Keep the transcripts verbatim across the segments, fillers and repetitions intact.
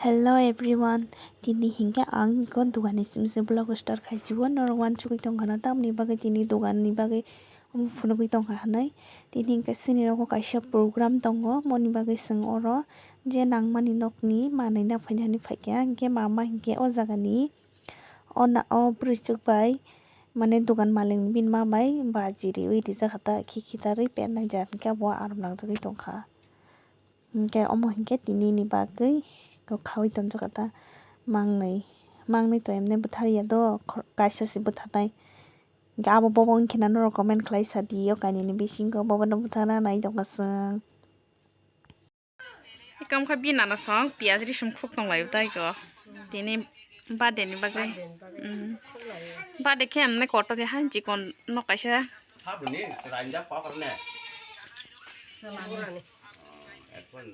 Hello everyone, tini hinkhe ang iko dogani simi se vlog start khaisio, norok wansugwi tongkha na tamni bagwi tini dogani bagwi omo phunugwi tongkha hinwi. Tini hinkhe chini nogo kaisa program tongo, moni bagwi chwng oro je nangmani nokni manwi naphaina hinwi phaikha, hinkhe mama hinkhe o jagani o na o bwrwichwk bai mane dogan malik bini ma bai baji riwi rijak kha ta, khikhita rwi pernai jat hinkhe bo arom nangjagwi tongkha. Hinkhe omo hinkhe tini ni bagwi kok khaui tonjak ta mangnwi, mangnwi to emne bwthar ya do, khor-, kaisa se bwtharnai. Hinkhe abo bobo wngkhe na norok comment khlai sa di o kainwi ni bisingo bobono bwtharna nai tongkha chwng. Ekam kha bini nana song piyaj risum khuk tong lai tai ko tini birthday ni bagwi. Birthday khe emne kotor ya han chikon no kaisa. Sabuni ranjak kokor ne.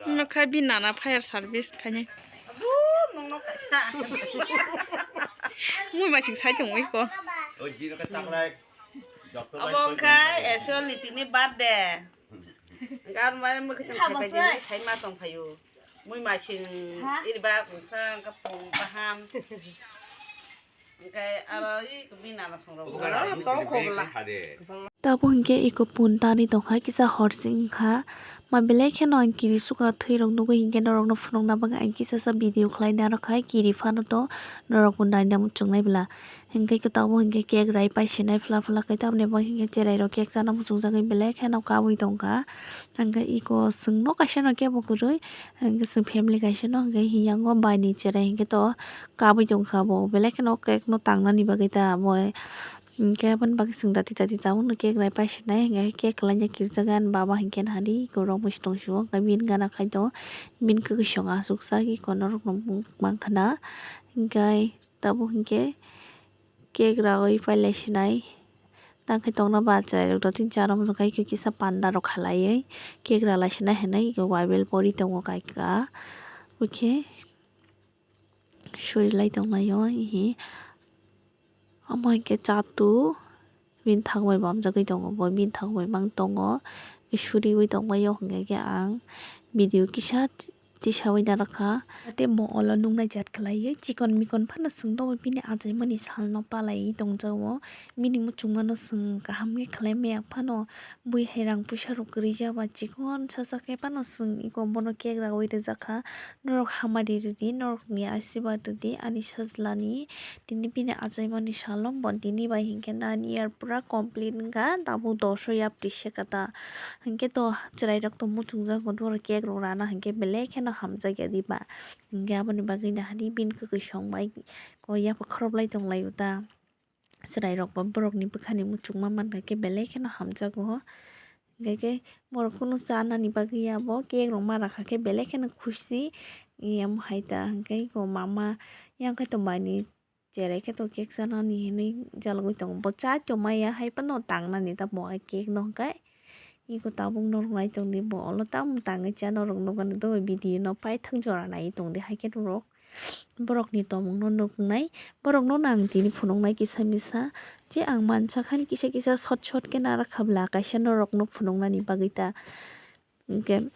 Nokha bini nana fire service khainai. Mui masing sai tongwi ko. O jino khe taklai. Doctor bai obo koi wngkha koi. Actually tini birthday. Gan mai mui khe tong sai bai jini sai ma tong phaio. Mui masing iriba kungsa kapung baham. Hinkhe aro i bini nana songrok. Tabuk hinkhe iko pun tani tongkha, kisa horsing wngkha. Ma belai kheno ang kiri suka thwirok nugwi hinkhe norokno phunukna bagwi ang kisa sa video khlai narwkha, kiri phano to norokbo naina muchungnai bwla. Hinkhe tabuk hinkhe cake rai paisinai phla phla khe tamni bo hinkhe cherairok cake chana muchungjagwi belai kheno kabui tongkha. Hinkhe iko chwngno kaisano kebo kwrwi, hinkhe chwng family kaisano hinkhe hiyango baini cherai hinkhe to kabui tongkha bo, belai kheno cake no tangnani bagwi ta bo. Hinkhe aboni bagwi chwng dati dati tabukno cake rai paisinai, hinkhe cake kwlaina kirjaga ani baba hinkhe nahadi iko rok muisu tongsio, hinkhe bini gana khai tongo, bini kwkwi song aswk sak iko norokno mankha na, hinkhe tabuk hinkhe cake raui pailai sinai. Tangkhe tongna ba chwrairok dotting cha rok wngkha kisa panda rok khalaiwi cake ralai sinai hinwi iko Bible pori tongo kaika. Bokhe suri lai tonglaio hihi. Omo hinkhe chatu bini thangbai bo hamjagwi tongo, bo bini thangbai mang tongo. Suriwi tongbaio hinkhe ang video kisa tisaui narwkha. Tei mo olo nuknai jat khlaiwi chikon mikon phano chwng dobo bini achaimani salno palaiwi tongjago. Bini muchungmano chwng kaham khe khlai maya phano bui hai rang puisa rok kwrwi jaba chikon sacha khe phano chwng iko bono cake raui rwjakha. Norok hamari rwdi, norokni asirwad rwdi ani sajlani. Tini bini achaimani salo bo tini bai hinkhe nine year pura complete wngkha, tabuk doso yapri se kata. Hinkhe to chwrairok to muchungjago, norok cake rok rana hinkhe belai kheno hamjakya diba. Hinkhe aboni bagwi nahadi bini kwkwi song bai ko yapha khoroplai tonglaio ta. Chwrairok bo borokni bwkhani muchungma mankha khe belai kheno hamjago. Hinkhe khe borok kunu chanani bagwi ya bo cake rok ma rakha khe belai kheno khusi. Iyam hai ta hinkhe ko mama yang khe to baini cherai khe to cake chanani hinwi jalgwi tongo. Bo cha tongmaya hai phano tangnani ta bo hai cake no hwnkhe. Iko tabuk norok nai tongdi bo olo tamo tangwi cha norok nukani do video no paithak jora nai tongdi hai khe norok borokni tongmung no nuknai. Borok no ang tini phunuknai kisa misa je ang mansa khan kisa kisa short short khe nara khabla kaisa norok no phunuknani bagwi ta. Hinkhe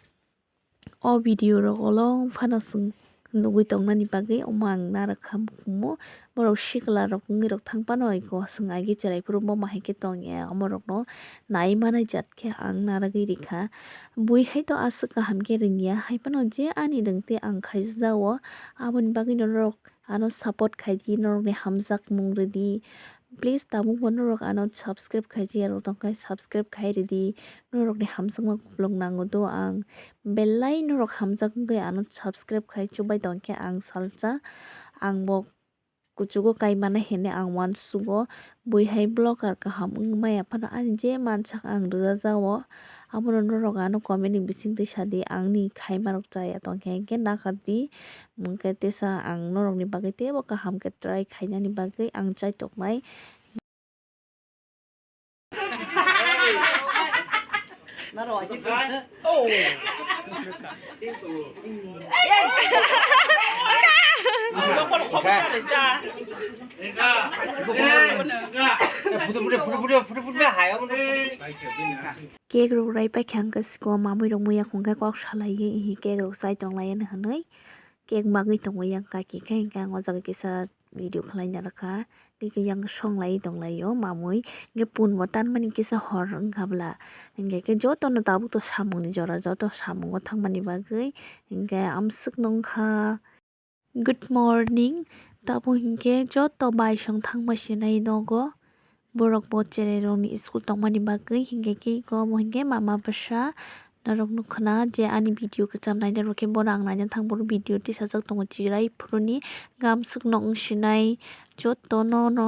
o video rok olo phano chwng nugwi tongnani bagwi omo ang narwkha mukumu. Borok sikla rok wngwi rok thang phano iko chwng agi chwrai phuru bo ma hai khe tong ya, omo rok no nai manai jat khe ang narwgwi rikha. Bui hai to aswk kaham khe rwngya hai phano je ani rwngtwi ang khaijak o, aboni bagwi no norok ano support khai di, norokni hamjakmung rwdi. Please tabuk bo norok ano subscribe khai jiya rok tongkha, subscribe khai rwdi, norokni hamjakma kupulung nango do ang. Belai norok hamjak wngwi ano subscribe khai chubai tongkhe ang salsa. Ang bo kuchugo kaimana hinwi ang uansugo. Bui hai vlogger kaham wngmaya phano ani je mansak ang rwjajao. Abono norok ano comment ni bisingtwi sadi, angni khaimarok chaya tongkhe hinkhe nakardi. Hinkhe tesa ang norokni bagwi teibo kaham khe try khainani bagwi ang chaitoknai. Cake rok rai paikha hwnkhe siko mamui rok muiya khungkhe kok salaiwi cake rok chai tonglaini hinwi. ek magwi tongo yang kaki khe, hinkhe ang o jaga kisa video khlai narwkha. Tei khe yang songlai tonglaio mamui, hinkhe punbo tanmani kisa hor wngkha bwla, hinkhe khe jotono tabuk to samungni jora, joto samungo thangmani bagwi hinkhe amswkno wngkha. Good morning. Tabuk hinkhe joto baisong thangma sinai nogo. Borok bo cherai rokni school tongmani bagwi hinkhe khe iko omo hinkhe mama bwsa norok nukha na je ani video kwcham naina rok khe bono ang naina thang, boro video tisajak tongo chirai phuruni gamswk no wng sinai joto no no